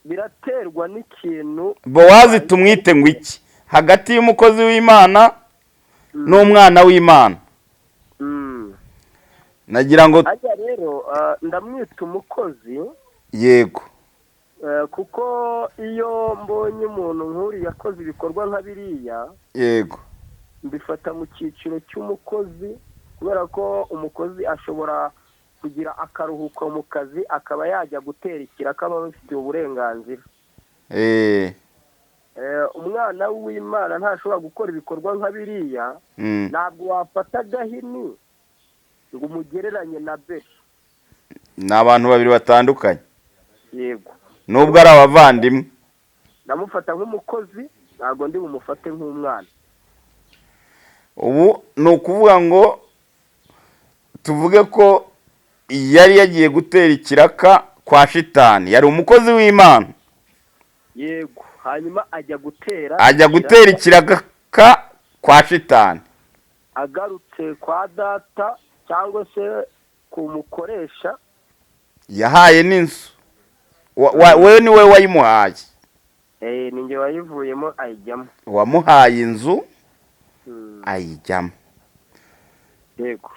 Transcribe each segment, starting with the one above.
Biraterwa n'ikintu. Bowazi tumwite ngo iki hagati y'umukozi w'Imana n'umwana w'Imana? Nagira ngo Ajya rero, ndamwita umukozi. Yego. Kuko iyo mbonye umuntu nk'uriya yakoze ibikorwa nka biriya, mbifata mu cyiciro cy'umukozi, kubera ko umukozi ashobora kugira akaruhuko mu kazi, akaba yajya gutera ikiraka, aba abifitiye uburenganzira. Umwana w'Imana ntashobora gukora ibikorwa nka biriya. Ntabwo wafata agahini ngo umugereranye na Beri. Ni abantu babiri batandukanye. Yego. Nubwo ari abavandimwe. Ndamufata nk'umukozi, ntabwo ndi bumufate nk'umwana. Ubu ni ukuvuga ngo tuvuge ko yari yagiye gutera ikiraka kwa Shitani, yari umukozi w'Imana. Yego, hanyuma ajya gutera Ajya gutera ikiraka kwa Shitani. Agarutse kwa data cyangwa se kumukoresha. Yahaye n'inzu. Wewe ni we wayimuhaye? Ni njye wayivuyemo ayijyamo. Wamuhaye inzu ayijyamo. Yego.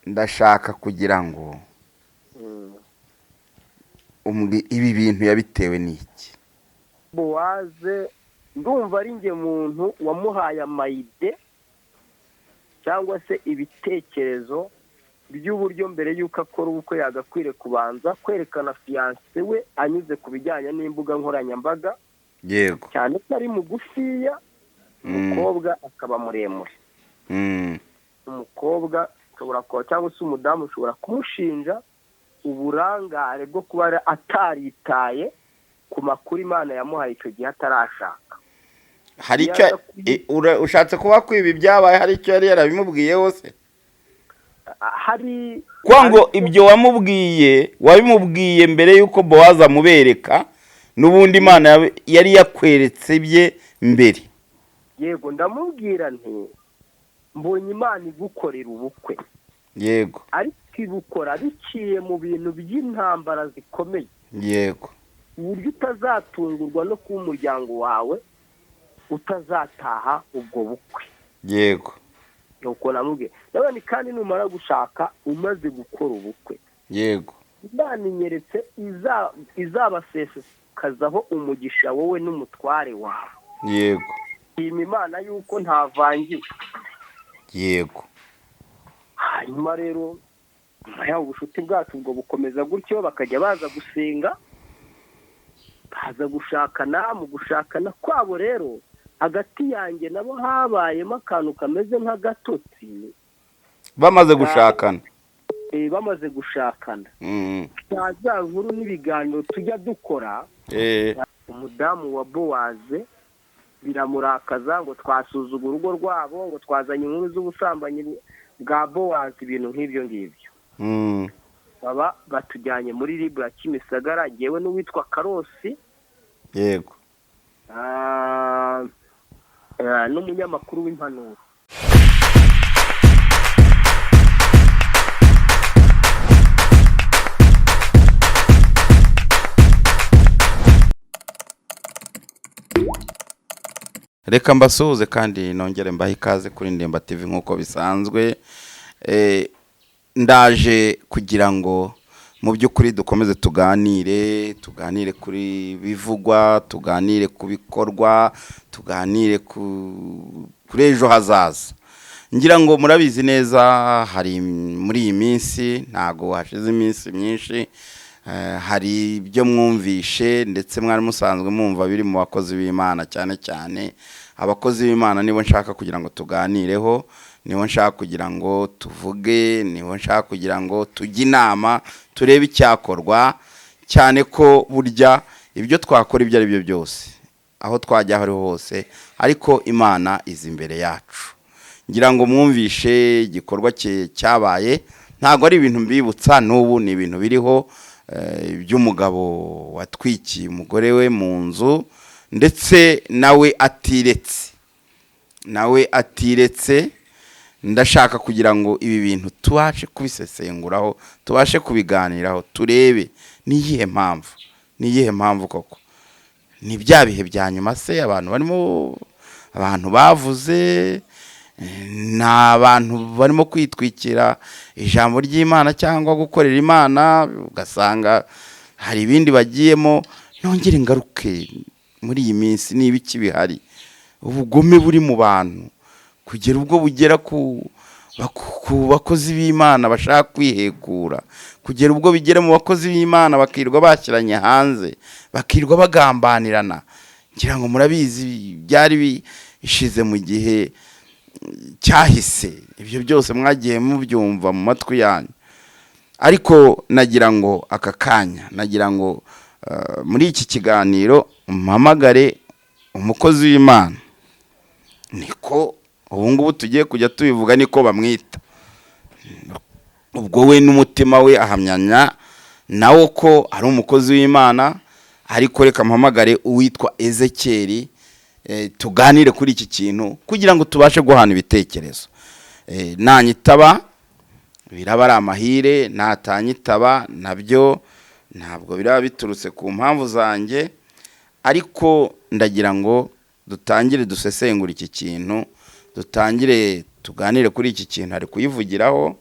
Ndashaka kugira ngo ibi bintu yabitewe n'iki? Bowaze ndumva ari njye muntu wamuhaye ama idées cyangwa se ibitekerezo by'uburyo mbere y'uko akora ubukwe yagakwiriye kubanza kwerekana fiancé we anyuze ku bijyanye n'imbuga nkoranyambaga, cyane ko ari mugufiya, umukobwa akaba muremure. Umukobwa ushobora kuba, cyangwa se umudamu ushobora kumushinja uburangare bwo kuba ataritaye ku makuru Imana yamuhaye icyo gihe atarashaka. Hari icyo ushatse kuba ko ibi byabaye hari icyo yari yarabimubwiye se? Hari. Kuko ngo ibyo wamubwiye wabimubwiye mbere y'uko Bowazi amubereka, n'ubundi Imana yari yakweretse bye mbere. Yego, ndamubwira nti: "Mbonye Imana igukorera ubukwe, ariko ibukora biciye mu bintu by'intambara zikomeye, uburyo utazatungurwa no kuba umuryango wawe utazataha ubwo bukwe." Nuko namubwiye nabone, kandi numara gushaka, umaze gukora ubukwe, Imana inyeretse izabasesekazaho umugisha, wowe n'umutware wawe. Shima Imana yuko ntavangiwe. Hanyuma rero nyuma yaho ubucuti bwacu ubwo bukomeza gutyo, bakajya baza gusenga, baza gushakana. Mu gushakana kwabo rero, hagati yanjye nabo habayemo akantu kameze nk'agatotsi. Bamaze gushakana? Bamaze gushakana. Za nkuru n'ibiganiro tujya dukora, umudamu wa Bowaze biramurakaza, ngo twasuzugura urugo rwabo, ngo twazanye inkuru z'ubusambanyi bwa Bowaze, ibintu nk'ibyo ngibyo. Baba batujyanye muri RIB ya Kimisagara, ngewe n'uwitwa Karosi, n'umunyamakuru w'impanuro. Reka mbasuhuze kandi nongere mbahe ikaze kuri Ndemba TV nk'uko bisanzwe. Ndaje kugira ngo mu by'ukuri dukomeze tuganire, tuganire kuri bivugwa, tuganire ku bikorwa, tuganire kuri ejo hazaza. Ngira ngo murabizi neza, hari muri iyi minsi, ntago hashize iminsi myinshi, hari ibyo mwumvishe ndetse mwari musanzwe mwumva biri mu bakozi b'Imana. Cyane cyane abakozi b'Imana nibo nshaka kugira ngo tuganireho, nibo nshaka kugira ngo tuvuge, nibo nshaka kugira ngo tujye inama, turebe icyakorwa, cyane ko burya ibyo twakora ibyo ari byo byose, aho twajya aho ariho hose, ariko Imana izi imbere yacu. Ngira ngo mwumvishe igikorwa cyabaye, ntabwo ari ibintu mbibutsa n'ubu, ni ibintu biriho, iby'umugabo watwikiye umugore we mu nzu, ndetse nawe atiretse, nawe atiretse. Ndashaka kugira ngo ibi bintu tubashe kubisesenguraho, tubashe kubiganiraho, turebe ni iyihe mpamvu, ni iyihe mpamvu koko. Ni bya bihe bya nyuma se abantu barimo, abantu bavuze, ni abantu barimo kwitwikira ijambo ry'Imana cyangwa gukorera Imana, ugasanga hari ibindi bagiyemo. Nongere ngaruke muri iyi minsi, niba iki bihari, ubugome buri mu bantu kugera ubwo bugera ku bakozi b'Imana bashaka kwihekura, kugera ubwo bigera mu bakozi b'Imana bakirwa bashyiranye hanze, bakirwa bagambanirana. Ngira ngo murabizi byari bishize mu gihe cyahise, ibyo byose mwagiye mubyumva mu matwi yanyu. Ariko nagira ngo aka kanya, nagira ngo muri iki kiganiro mpamagare umukozi w'Imana, niko ubu ngubu tugiye kujya tubivuga, niko bamwita. Ubwo we n'umutima we ahamyanya nawo ko ari umukozi w'Imana. Ariko reka mpamagare uwitwa Ezekeri, tuganire kuri iki kintu kugira ngo tubashe guhana ibitekerezo. Nanyitaba biraba ari amahire, natanyitaba nabyo ntabwo biraba biturutse ku mpamvu zanjye. Ariko ndagira ngo dutangire dusesengure iki kintu, dutangire tuganire kuri iki kintu. Ari kuyivugiraho,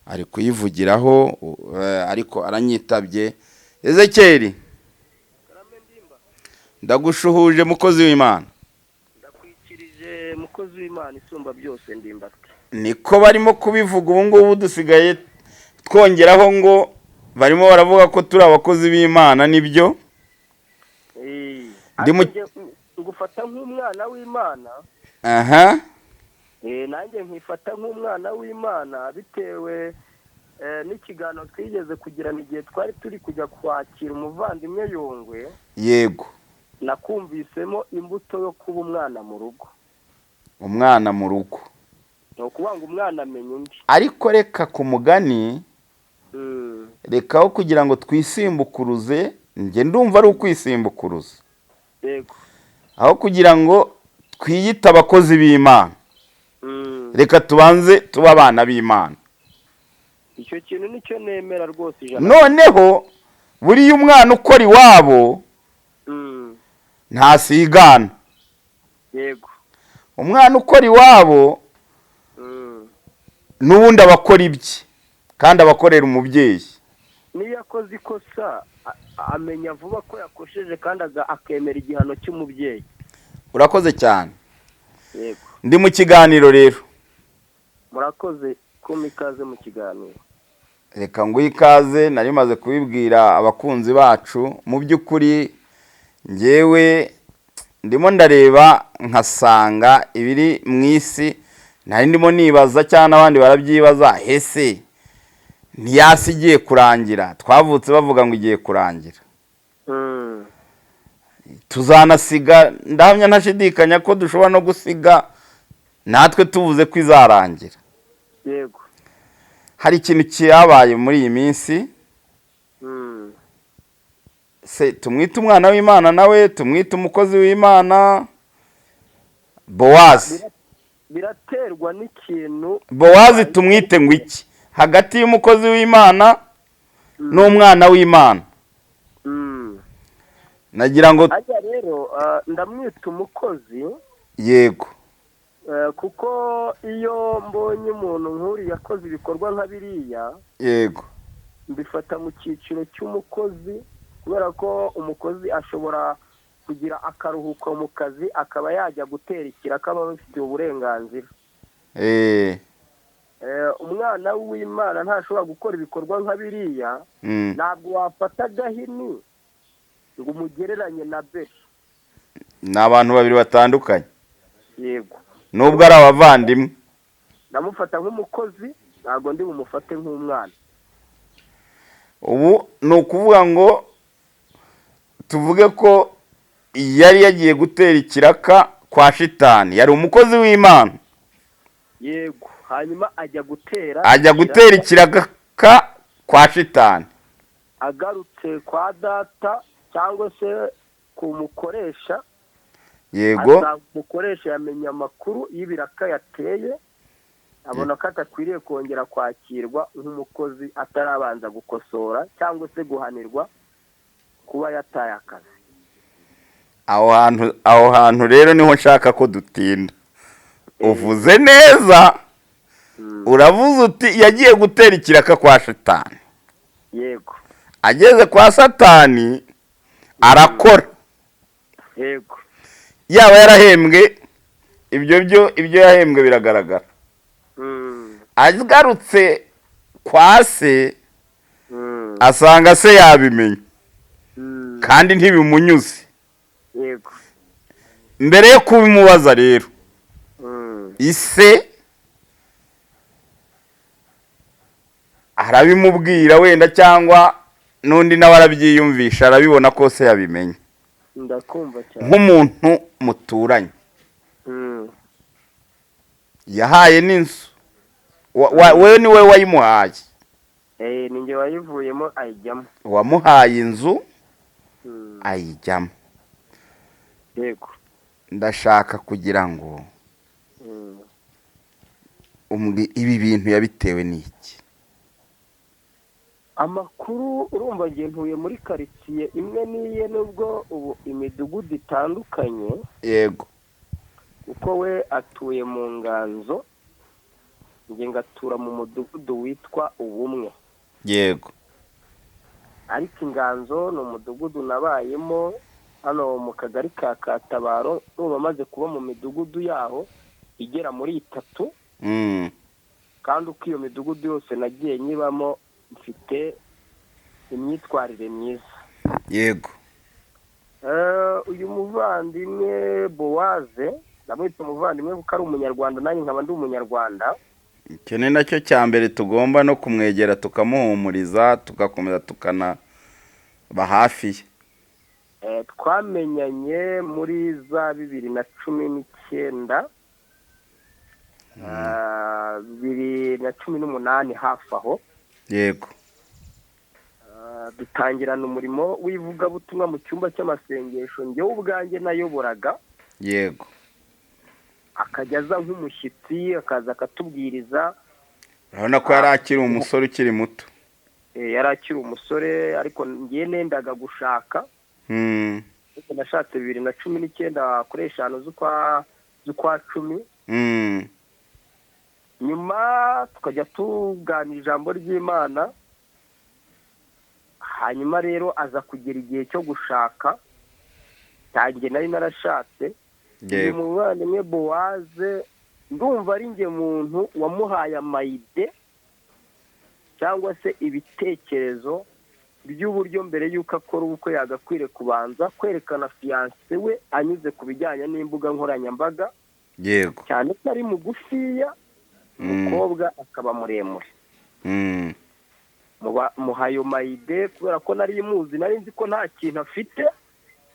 ari kuyivugiraho, ariko aranyitabye. Ezekeri, ndagushuhuje mukozi w'Imana. Ndakwikirije mukozi w'Imana isumba byose Ndimbati. Niko barimo kubivuga ubu ngubu, dusigaye twongeraho ngo barimo baravuga ko turi abakozi b'Imana, nibyo? Ngufata nk'umwana w'Imana. Aha. Nanjye nkifata nk'umwana w'Imana bitewe n'ikiganiro twigeze kugirana igihe twari turi kujya kwakira umuvandimwe Yongwe. Yego. Nakumvisemo imbuto yo kuba umwana mu rugo. Umwana mu rugo. Ni ukuvuga ngo umwana amenya undi. Ariko reka ku mugani, reka aho kugira ngo twisimbukuruze, njye ndumva ari ukwisimbukuruza. Yego. Aho kugira ngo twiyite abakozi b'Imana, reka tubanze tuba abana b'Imana. Icyo kintu nicyo nemera rwose ijana. Noneho buriya umwana ukora iwabo ntasigana. Yego. Umwana ukora iwabo n'ubundi abakora ibye kandi abakorera umubyeyi. Niyo akoze ikosa amenya vuba ko yakosheje kandi akemera igihano cy'umubyeyi. Urakoze cyane. Yego. Ndi mu kiganiro rero. Murakoze kumpa ikaze mu kiganiro. Reka nguhe ikaze, nari maze kubibwira abakunzi bacu. Mu by'ukuri ngewe ndimo ndareba nkasanga ibiri mu isi, nari ndimo nibaza cyangwa n'abandi barabyibaza, hese ntiyasi igiye kurangira? Twavutse bavuga ngo igiye kurangira, tuzanasiga. Ndahamya ntashidikanya ko dushobora no gusiga natwe tuvuze ko izarangira. Yego. Hari ikintu cyabaye muri iyi minsi, se tumwite umwana w'Imana nawe tumwite umukozi w'Imana? Bowazi Biraterwa n'ikintu. Bowazi tumwite ngo iki hagati y'umukozi w'Imana n'umwana w'Imana? Nagira ngo Ajya rero ndamwita umukozi. Yego. Kuko iyo mbonye umuntu nk'uriya yakoze ibikorwa nka biriya, Yego. mbifata mu cyiciro cy'umukozi, kubera ko umukozi ashobora kugira akaruhuko mu kazi akaba yajya gutera ikiraka, akaba abifitiye uburenganzira. Umwana w'Imana ntashobora gukora ibikorwa nka biriya. Ntabwo wafata agahini ngo umugereranye na Beri. Ni abantu babiri batandukanye. Yego. Nubwo ari abavandimwe. Ndamufata nk'umukozi, ntabwo ndi bumufate nk'umwana. Ubu ni ukuvuga ngo tuvuge ko yari yagiye gutera ikiraka kwa shitani, yari umukozi w'Imana. Yego. Hanyuma ajya gutera ikiraka kwa shitani. Agarutse kwa data cyangwa se kumukoresha. Yego. Umukoresha yamenya amakuru y'ibiraka yateye, abona ko atakwiriye kongera kwakirwa nk'umukozi atarabanza gukosora cyangwa se guhanirwa kuba yataye akazi. Aho hantu rero niho nshaka ko dutinda. Uvuze neza, uravuze uti yagiye gutera ikiraka kwa Shitani. Yego. Ageze kwa Satani arakora. Yego. Yaba yarahembwe, ibyo byo, ibyo yahembwe biragaragara. Agarutse kwa se, asanga se yabimenye kandi ntibimunyuze. Mbere yo kubimubaza rero, ise arabimubwira wenda, cyangwa n'undi nawe arabyiyumvisha, arabibona ko se yabimenye. Ndakumva cyane. Nk'umuntu muturanye yahaye n'inzu, wewe ni we wayimuhaye? Eh, ni njye wayivuyemo ayijyamo. Wamuhaye inzu ayijyamo. Yego. Ndashaka kugira ngo ibi bintu yabitewe n'iki? Amakuru, urumva, ngiye ntuye muri karitsiye imwe n'iye, nubwo ubu imidugudu itandukanye, kuko we atuye mu Nganzo, njye ngatura mu mudugudu witwa Ubumwe. Ariko Inganzo ni umudugudu nabayemo hano mu kagari ka Katabaro. Urumva, amaze kuba mu midugudu yaho igera muri itatu, kandi uko iyo midugudu yose nagiye nyibamo mfite imyitwarire myiza. Uyu muvandimwe Bowaze, ndamwita umuvandimwe kuko ari Umunyarwanda, nanjye nkaba ndi Umunyarwanda. Icyo ni nacyo cya mbere, tugomba no kumwegera tukamuhumuriza, tugakomeza tukanaba hafi ye. Twamenyanye muri za 2019, 2018 hafi aho. Dutangirana umurimo w'ivugabutumwa mu cyumba cy'amasengesho njyewe ubwanjye nayoboraga. Akajya aza nk'umushyitsi, akaza akatubwiriza. Urabona ko yari akiri umusore ukiri muto. Yari akiri umusore, ariko ngiye nendaga gushaka. Ariko nashatse 2019 kuri 5 z'ukwa 10. Nyuma tukajya tuganira ijambo ry'Imana. Hanyuma rero aza kugera igihe cyo gushaka cyanjye, nari narashatse. Uyu muvandimwe Bowaze, ndumva ari njye muntu wamuhaye ama idée cyangwa se ibitekerezo by'uburyo mbere y'uko akora ubukwe yagakwiriye kubanza kwerekana fiancée we anyuze ku bijyanye n'imbuga nkoranyambaga, cyane ko ari mugufiya, umukobwa akaba muremure. Muhayo ma idée kubera ko nari muzi, nari nzi ko nta kintu afite,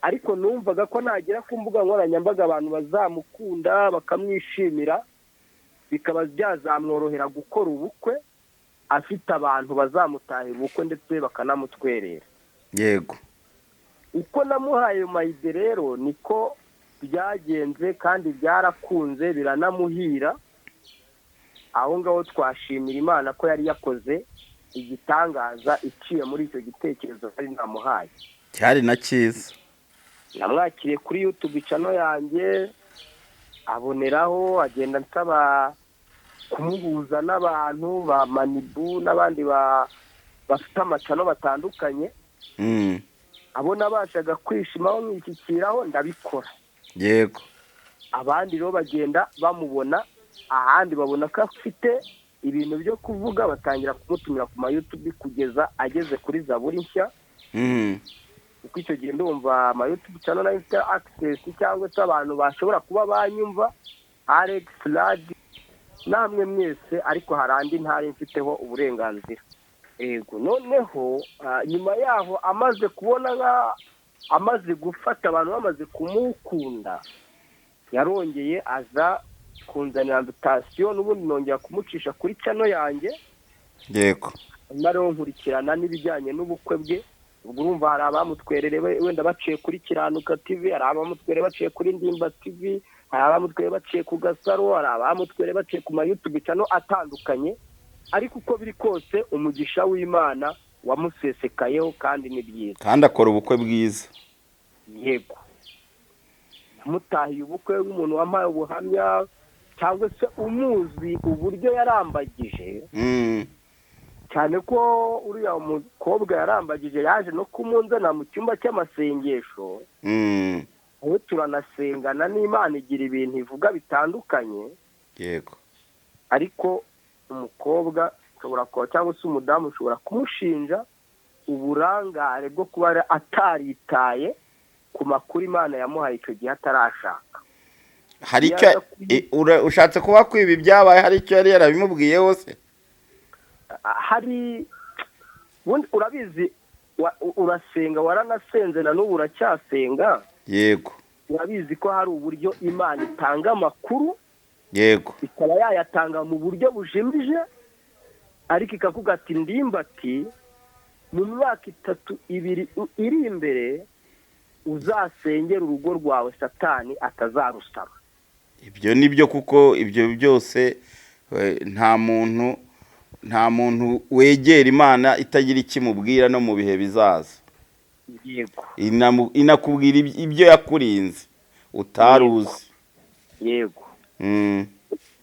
ariko numvaga ko nagera ku mbuga nkoranyambaga abantu bazamukunda bakamwishimira, bikaba byazamworohera gukora ubukwe afite abantu bazamutahira ubukwe ndetse bakanamutwerera. Uko namuhaye ayo ma idée rero niko byagenze, kandi byarakunze biranamuhira. Aho ngaho twashimira Imana ko yari yakoze igitangaza iciye muri icyo gitekerezo nari namuhaye. Cyari na cyiza. Namwakiriye kuri YouTube channel yanjye, aboneraho agenda nsaba kumuhuza n'abantu ba Manibu n'abandi bafite ama channel batandukanye. Abo nabashaga kwishimaho nkishyikiraho ndabikora. Abandi rero bagenda bamubona ahandi, babona ko afite ibintu byo kuvuga, batangira kumutumira ku ma YouTube kugeza ageze kuri Zaburi Nshya, kuko icyo gihe ndumva ama YouTube channel nayo mfite access cyangwa se abantu bashobora kuba banyumva, Alex Rad namwe mwese, ariko hari andi ntari mfiteho uburenganzira. Yego, noneho nyuma yaho amaze kubona nka amaze gufata abantu bamaze kumukunda, yarongeye aza kunzanira invitation, n'ubundi nongera kumucisha kuri channel yanjye. Hanyuma rero nkurikirana n'ibijyanye n'ubukwe bwe. Ubwo urumva hari abamutwerere wenda baciye kuri Kiranuka TV, hari abamutwerere baciye kuri Ndimba TV, hari abamutwerere baciye ku Gasaro, hari abamutwerere baciye ku ma YouTube channel atandukanye. Ariko uko biri kose umugisha w'Imana wamusesekayeho kandi ni byiza. Kandi akora ubukwe bwiza. Yego. Namutahiye ubukwe nk'umuntu wampaye ubuhamya cyangwa se umuzi uburyo yarambagije, cyane ko uriya mukobwa yarambagije yaje no kumunzana mu cyumba cy'amasengesho. Aho turanasengana n'Imana igira ibintu ivuga bitandukanye. Yego. Ariko umukobwa ushobora kuba cyangwa se umudamu ushobora kumushinja uburangare bwo kuba ataritaye ku makuru Imana yamuhaye icyo gihe atarashaka. Hari icyo ushatse kuba kwiba ibyabaye, hari icyo yari yarabimubwiye hose? Hari urabizi, urasenga, waranasenze na n'ubu uracyasenga. Yego. Urabizi ko hari uburyo Imana itanga amakuru. Yego. Ikaba yayatanga mu buryo bujimije, ariko ikavuga ati ndimbati mu myaka 3 2 iri imbere uzasengera urugo rwawe Satani atazarusaba. Ibyo nibyo, kuko ibyo byose nta muntu wegera Imana itagira ikimubwira no mu bihe bizaza. Yego. Inakubwira ibyo yakurinze utari uzi. Yego.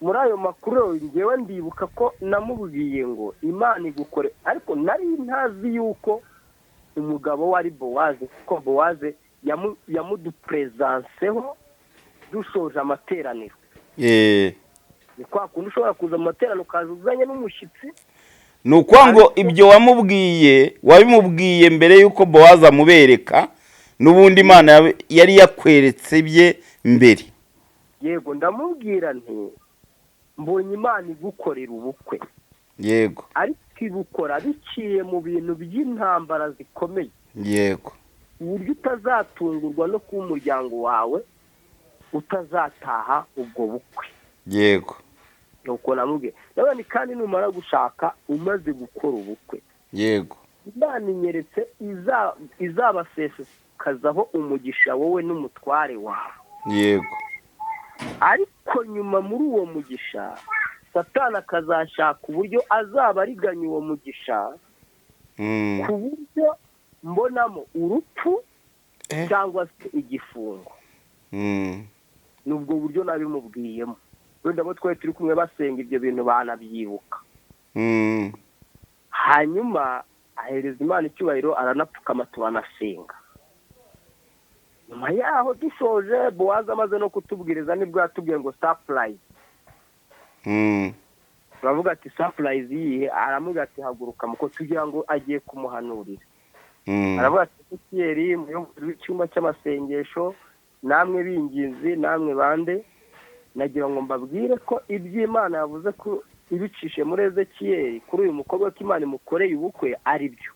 Muri ayo makuru ngewe ndibuka ko namubwiye ngo Imana igukore, ariko nari ntazi yuko umugabo wari Bowaze, kuko Bowaze yamudupresanseho dushoje amateraniro. Ni kwa kundi ushobora kuza mu materaniro ukaza uzanye n'umushyitsi. Ni ukuvuga ngo ibyo wamubwiye wabimubwiye mbere y'uko Bowaze amubereka, n'ubundi Imana yari yakweretse bye mbere. Yego, ndamubwira nti mbonye Imana igukorera ubukwe. Yego. Ariko ibukora biciye mu bintu by'intambara zikomeye. Yego. Uburyo utazatungurwa no kuba umuryango wawe utazataha ubwo bukwe. Yego. Nuko namubwiye nabone kandi numara gushaka umaze gukora ubukwe. Yego. Imana inyeretse izabasesekazaho umugisha wowe n'umutware wawe. Yego. Ariko nyuma muri uwo mugisha Satani akazashaka uburyo azaba ariganya uwo mugisha, ku buryo mbonamo urupfu cyangwa se igifungo. Nubwo buryo nabimubwiyemo, wenda bo twari turi kumwe basenga ibyo bintu banabyibuka. Hanyuma ahereza Imana icyubahiro, aranapfukama turanasenga. Nyuma yaho dushoje, Bowaze amaze no kutubwiriza nibwo yatubwiye ngo surprise. Turavuga ati surprise yihe? Aramubwira ati haguruka muko, tugira ngo agiye kumuhanurira. Aravuga ati Ezekiyeli muyobozi w'icyumba cy'amasengesho, namwe binginzi, namwe bande, nagira ngo mbabwire ko iby'Imana yavuze ko ibicishe muri Ezekiyeli kuri uyu mukobwa ko Imana imukoreye ubukwe ari byo.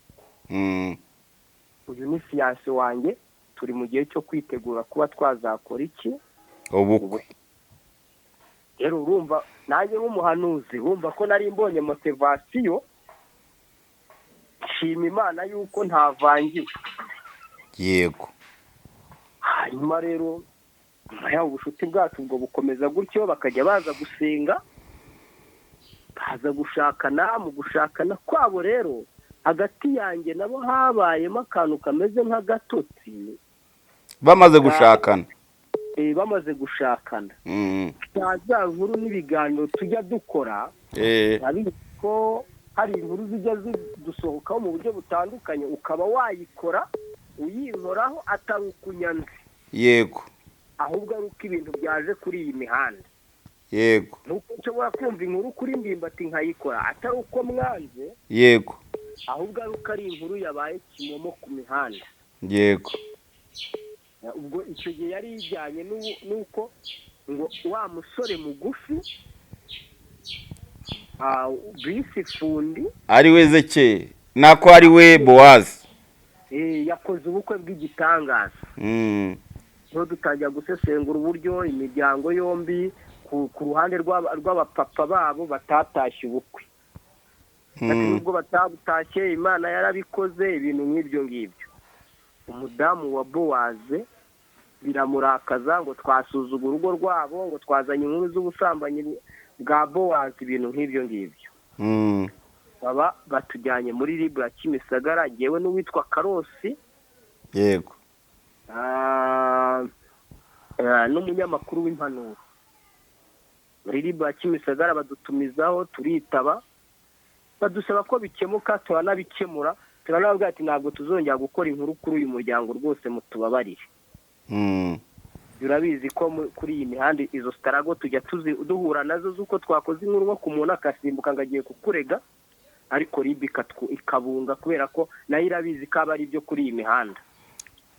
Uyu ni fiancé wanjye, turi mu gihe cyo kwitegura kuba twazakora iki? Ubukwe. Rero urumva nanjye nk'umuhanuzi wumva ko nari mbonye motivation, nshima Imana yuko ntavangiwe. Yego. Hanyuma rero nyuma yaho ubushuti bwacu ubwo bukomeza gutyo, bakajya baza gusenga, baza gushakana. Mu gushakana kwabo rero hagati yanjye nabo habayemo akantu kameze nk'agatotsi. Bamaze gushakana. Bamaze gushakana. Za nkuru n'ibiganiro tujya dukora, ariko hari inkuru zijya zidusohokaho mu buryo butandukanye, ukaba wayikora uyinkoraho atari ukunyanze. Yego. Ahubwo ari uko ibintu byaje kuri iyi mihanda. Yego. Nuko nshobora kumva inkuru kuri ndimbati nkayikora atari uko mwanze. Yego. Ahubwo ari uko ari inkuru yabaye kimomo ku mihanda. Yego. Ubwo icyo gihe yari ijyanye n'uko ngo wa musore mugufi bisi fundi ari we Ezekiyeli nako ari we Bowazi yakoze ubukwe bw'igitangaza. No dutangira gusesengura uburyo imiryango yombi ku ruhande rw'abapapa babo batatashye ubukwe. Nubwo batabutashye Imana yarabikoze, ibintu nk'ibyo ngibyo. Umudamu wa Bowaze biramurakaza ngo twasuzugura urugo rwabo, ngo twazanye inkuru z'ubusambanyi bwa Bowaze, ibintu nk'ibyo ngibyo. Baba batujyanye muri Libra Kimisagara, ngewe n'uwitwa Karosi. Yego. N'umunyamakuru w'impanuro muri RIB ya Kimisagara badutumizaho, turitaba, badusaba ko bikemuka, turanabikemura, turanababwira ati ntabwo tuzongera gukora inkuru kuri uyu muryango rwose, mutubabarire. Urabizi ko kuri iyi mihanda izo struggle tujya duhura nazo z'uko twakoze inkuru nko ku muntu akasimbuka ngo agiye kukurega, ariko RIB ikabunga kubera ko nayo irabizi ko aba ari ibyo kuri iyi mihanda.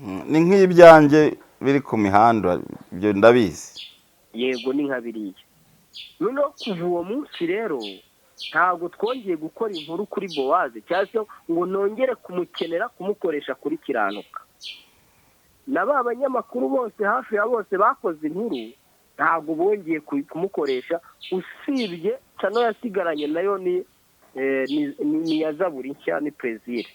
Ni nk'ibyanjye biri ku mihanda, ibyo ndabizi. Yego, ni nka biriya. Noneho kuva uwo munsi rero ntabwo twongeye gukora inkuru kuri Bowaze cyangwa se ngo nongere kumukenera kumukoresha kuri Kiranuka. Na ba banyamakuru bose, hafi ya bose bakoze inkuru, ntabwo bongeye kumukoresha, usibye channel yasigaranye nayo ni iya Zaburi Nshya, ni Plaisir.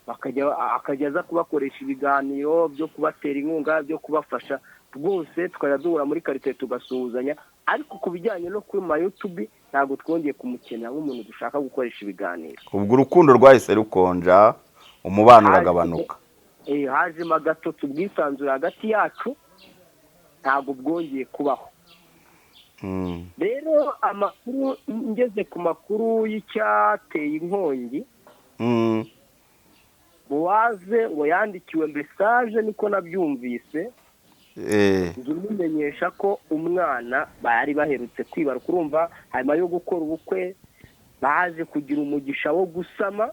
Akajya aza kubakoresha ibiganiro byo kubatera inkunga, byo kubafasha rwose, tukajya duhura muri karitsiye tugasuhuzanya, ariko ku bijyanye no kuri ma YouTube ntabwo twongeye kumukenera nk'umuntu dushaka gukoresha ibiganiro. Ubwo urukundo rwahise rukonja, umubano uragabanuka. Hajemo agatotsi, ubwisanzure hagati yacu ntabwo bwongeye kubaho. Rero amakuru, ngeze ku makuru y'icyateye inkongi, Bowaze ngo yandikiwe message, niko nabyumvise, njye imumenyesha ko umwana bari baherutse kwibaruka, urumva hanyuma yo gukora ubukwe baje kugira umugisha wo gusama.